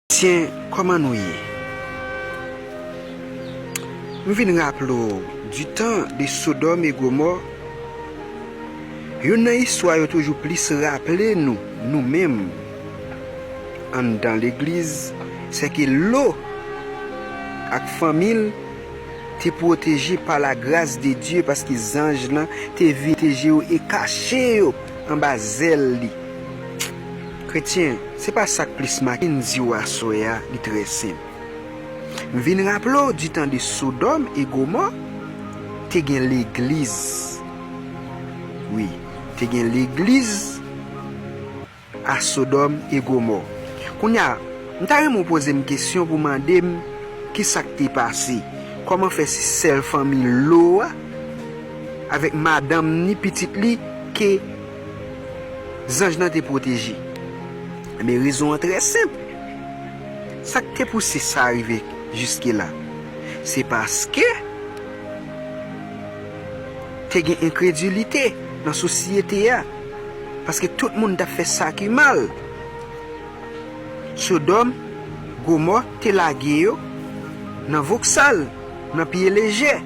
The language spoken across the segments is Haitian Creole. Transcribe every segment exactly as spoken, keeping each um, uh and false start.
Kretyen, kòman nou ye? M vin raple w, du temps de Sodòm e Gomò, youn nan istwa yo toujou plis raple nou, nou menm, anndan legliz, se ke Lo ak fanmi l te pwoteje pa la gras de Dye, paske zanj lan te vin pwoteje yo e kache yo anba zèl li. Kretyen, se pa sa k plis make m di w aswè a, li trè senp. M vin raple w, du temps de Sodòm e Gomò, te gen legliz. Wi, te gen legliz a Sodòm e Gomò. Kounye a, m ta renmen w poze m kesyon pou mande m ki sa k te pase. Kòman fè se sèl fanmi Lo a, avèk madanm ni pitit li, ke zanj lan te pwoteje? Men rezon an trè senp. Sa k te pouse sa rive jiske la? Se paske te gen enkredilite nan sosyete a. Paske tout moun t ap fè sa ki mal. Sodòm, Gomò te lage yo nan voksal, nan pye lejè,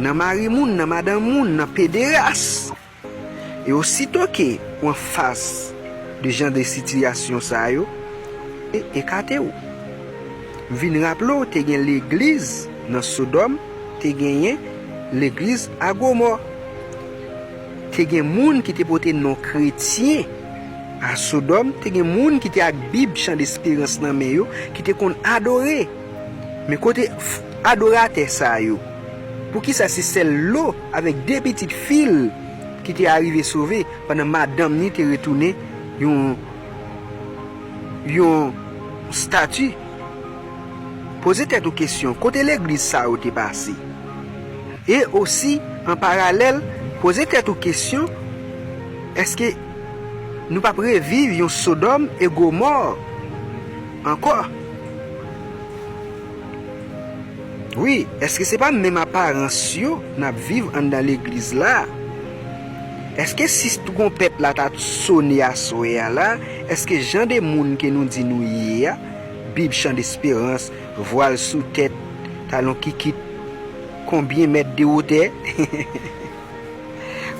nan mari moun, nan madanm moun, nan pederas. E osito ke w anfas de jan de sitiyasyon sa yo, e ekate w. M vin raple w, te gen legliz nan Sodòm, te genyen legliz a Gomò. Te gen moun ki te pote non kretyen a Sodòm, te gen moun ki te ak Bib Chan Desperans nan men yo, ki te konn adore. Men kote f-, adoratè sa yo? Poukisa se sèl Lo avèk de pitit fi l ki te arive sove, pandan madanm ni te retounen yon, yon estati? Poze tèt ou kesyon, kote legliz sa yo te pase? E osi, an paralèl, poze tèt ou kesyon, èske nou p ap reviv yon Sodòm e Gomò ankò? Wi, èske se pa menm aparans yo n ap viv anndan legliz la? Èske si twonpèt la ta sone aswè a la, èske jan de moun ke nou di nou ye a, Bib Chan Desperans, vwal sou tèt, talon kikit, konbyen mèt de wotè?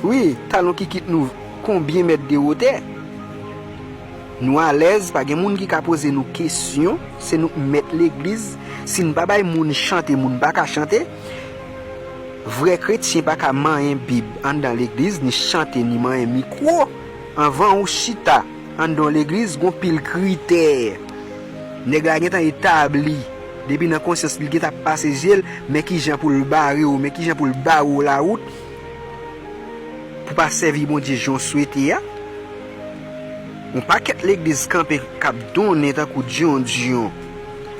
Wi, talon kikit nou konbyen mèt de wotè? Nou alèz, pa gen moun ki ka poze nou kesyon, se nou k mèt legliz. Si n pa bay moun chante, moun pa ka chante. Vrè kretyen pa ka manyen Bib anndan legliz, ni chante, ni manyen mikwo. Anvan ou chita anndan yon legliz, gon pil kritè. Nèg la gentan etabli. Depi nan konsyans li, li gentan pase zye l, men kijan pou l bare w, men kijan pou l bare w lawout pou pa sèvi Bondye jan w swete a. Yon pakèt legliz kanpe k ap donnen tankou dyon dyon.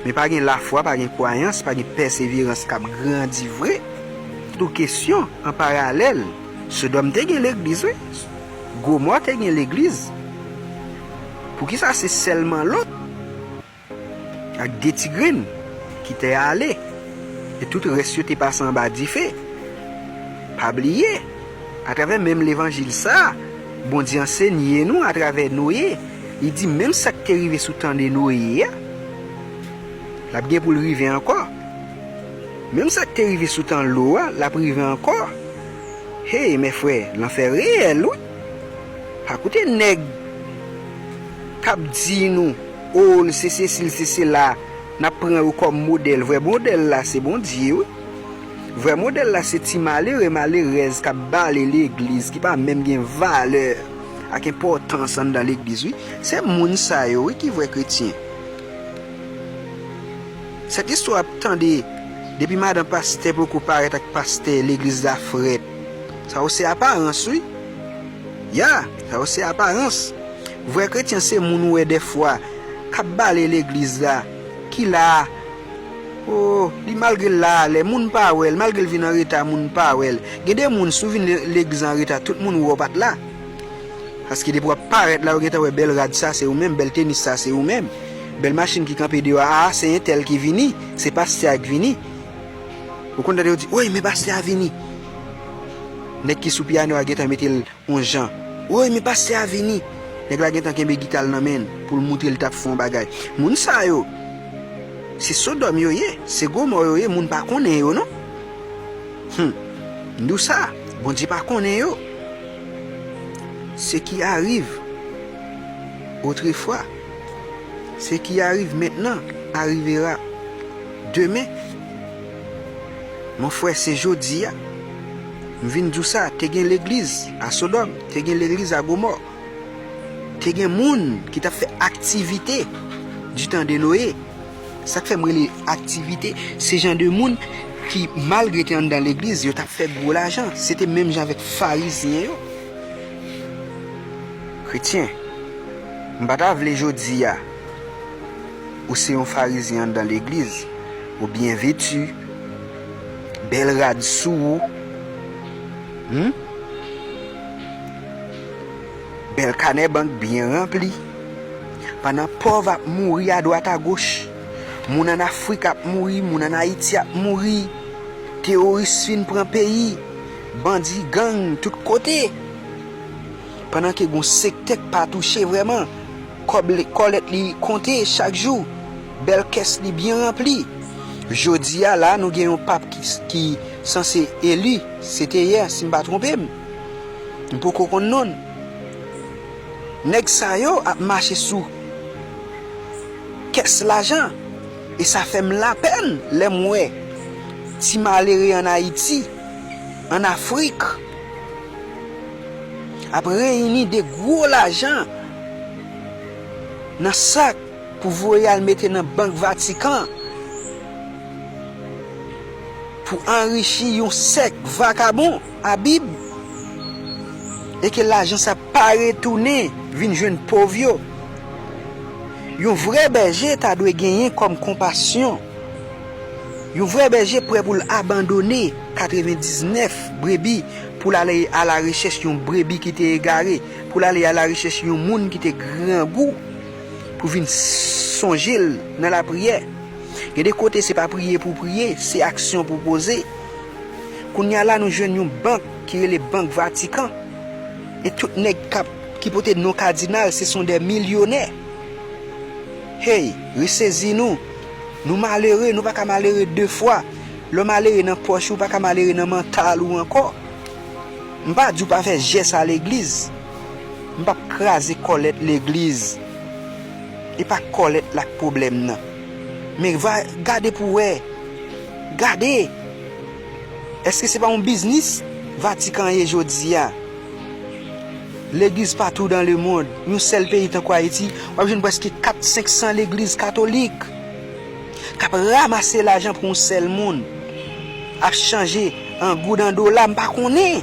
Men pa gen lafwa, pa gen kwayans, pa gen pèseverans k ap grandi vre. Tou kesyon, an paralèl, Sodòm te gen legliz, wi. Gomò te gen legliz. Poukisa se sèlman Lòt ak de ti grenn ki te ale, e tout rès yo te pase anba dife? Pa bliye, atravè menm levanjil sa a, Bondye ansenye nou atravè Noye. Li di menm sa k te rive sou tan de Noye a, l ap gen pou l rive ankò. Menm sa k te rive sou tan Lo a, l ap rive ankò. Hey, men frè, lanfè reyèl, wi. Pa koute nèg k ap di nou, o, l se sesi, l se sela, n ap pran yo kòm modèl. Vrè modèl la, se Bondye, wi. Vrè modèl la, se ti malere, malerèz k ap bale legliz, ki pa menm gen valè ak enpòtans anndan legliz, wi. Se moun sa yo, wi, ki vrè kretyen. Sèt istwa w ap tande depi madan pastè poko parèt ak pastè legliz la frèt. Sa yo se aparans, wi. Ya, sa yo se aparans. Vrè kretyen se moun ou wè dèfwa k ap bale legliz la, ki la. O, li malgre l la alè, moun pa wè l, malgre l vin anreta, moun pa wè l. Gen de moun, si w vin le-, legliz anreta, tout moun wè w pa t la. Paske depi w ap parèt la, yo gentan wè bèl rad sa, se ou menm, bèl tenis sa, se ou menm. Bèl machin ki kanpe deyò a, a, se entèl ki vini, se pastè a k vini. Ou konn tande yo di, woy, men pastè a vini. Nèg ki sou pyano a gentan mete l yon jan. Woy, men pastè a vini. Nèg la gentan kenbe gita l nan men l pou l moutre l t ap fè yon bagay. Moun sa yo, se Sodòm yo ye, se Gomò yo ye, moun pa konnen yo non. Hum, m di w sa, Bondye pa konnen yo. Ce qui arrive autrefois, ce qui arrive maintenant, arrivera demain. Mon frè, se jodi a. M vin di w sa, te gen legliz a Sodòm, te gen legliz a Gomò. Te gen moun ki t ap fè aktivite du temps de Noé. Sa k fè m rele aktivite, se jan de moun ki, malgre te anndan legliz, yo t ap fè gwo lajan. Se te menm jan avèk Farizyen yo. Kretyen, m pa ta vle jodi a, ou se yon Farizyen anndan legliz, ou byen veti, bèl rad sou ou, hmm? Bèl kanè bank byen ranpli. Pandan pòv ap mouri adwat agoch, moun ann Afrik ap mouri, moun ann Ayiti ap mouri, teworis fin pran peyi, bandi, gang, tout kote. Pandan ke gon sektè k pa touche vrèman, kòb li, kòlèt li konte chak jou, bèl kès li byen ranpli. Jodi a la, nou gen yon pap ki, ki sanse eli, se te yè, si m pa twonpe m. M poko konn non l. Nèg sa yo ap mache sou kès lajan, e sa fè m lapèn lè m wè ti malere ann Ayiti, ann Afrik, ap reyini de gwo lajan nan sak pou voye al mete nan Bank Vatikan pou anrichi yon sèk vakabon a Bib, e ke lajan sa pa retounen vin jwenn pòv yo. Yon vrè bèje ta dwe genyen kòm konpasyon. Yon vrè bèje prè pou l abandone katrevendiznèf brebi pou l ale alarechèch yon brebi ki te egare, pou l ale alarechèch yon moun ki te grangou, pou vin sonje l nan lapriyè. Gen de kote se pa priye pou w priye, se aksyon pou w poze. Kounye a la nou jwenn yon bank ki rele Bank Vatikan. E tout nèg k ap, ki pote non kadinal, se son de milyonè. Hey, resezi nou. Nou malere, nou pa ka malere de fwa. Lè w malere nan pòch ou, ou pa ka malere nan mantal ou ankò. M pa di w pa fè jès a legliz. M p ap kraze kòlèt legliz. E pa kòlèt la k pwoblèm nan. Men va gade pou w wè. Gade! Èske se pa yon biznis Vatikan ye jodi a? Legliz patou dan lemonn, yon sèl peyi tankou Ayiti, w ap jwenn prèske kat, senk san legliz katolik k ap ranmase lajan pou yon sèl moun, ap chanje an goud an dola, m pa konnen.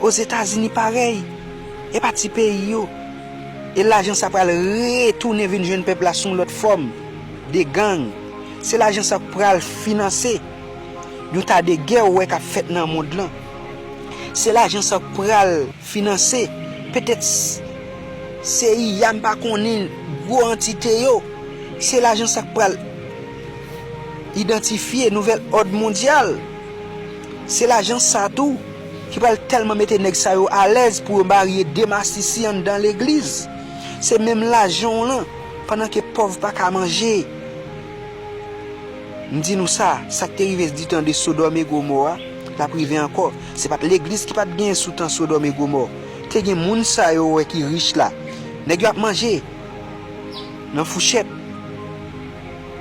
Ozetazini parèy, e pa ti peyi yo. E lajan sa pral retounen vin jwenn pèp la sou yon lòt fòm, de gang. Se lajan sa k pral finanse yon ta de gè ou wè k ap fèt nan mond lan. Se lajan sa k pral finanse, petèt, C I A, m pa konnen, gwo antite yo. Se lajan sa k pral idantifye nouvèl òd mondyal. Se lajan sa tou ki pral tèlman mete nèg sa yo alèz pou yo marye de masisi anndan legliz. Se menm lajan w lan, pandan ke pòv pa ka manje. M di nou sa, sa k te rive di tan de Sodòm e Gomò a, l ap rive ankò. Se pa t legliz ki pa t genyen sou tan Sodòm e Gomò. Te gen moun sa yo wè ki rich la. Nèg yo ap manje nan fouchèt,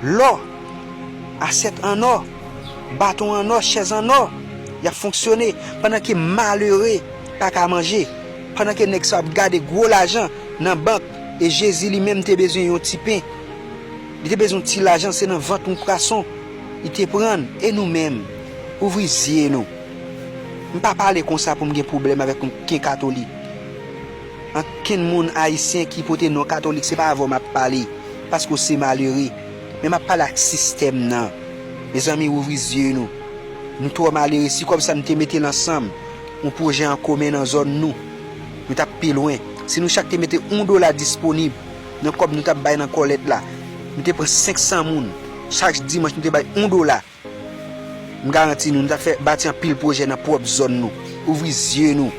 lò, asyèt an nò, baton an nò, chèz an nò. Y ap fonksyone pandan ke malere pa ka manje, pandan ke nèg sa ap gade gwo lajan nan bank, e Jezi li menm te bezwen yon ti pen. Li te bezwen ti lajan, se nan vant yon pwason li te pran l. E nou menm, ouvri zye nou. M pa pale konsa pou m gen pwoblèm avèk okenn katolik. Ankenn moun ayisyen ki pote non katolik, se pa avè w m ap pale, paske w se malere. Men m ap pale ak sistèm nan. Mezanmi, ouvri zye nou. Nou twò malere. Si kòmsa nou te mete l ansanm, yon pwojè an komen nan zòn nou, nou t ap pi lwen. Si nou chak te mete yon dola disponib nan kòb nou t ap bay nan kòlèt la, nou te pran senk san moun, chak dimanch nou te bay yon dola, m garanti nou, nou t ap fè bati anpil pwojè nan pwòp zòn nou. Ouvri zye nou.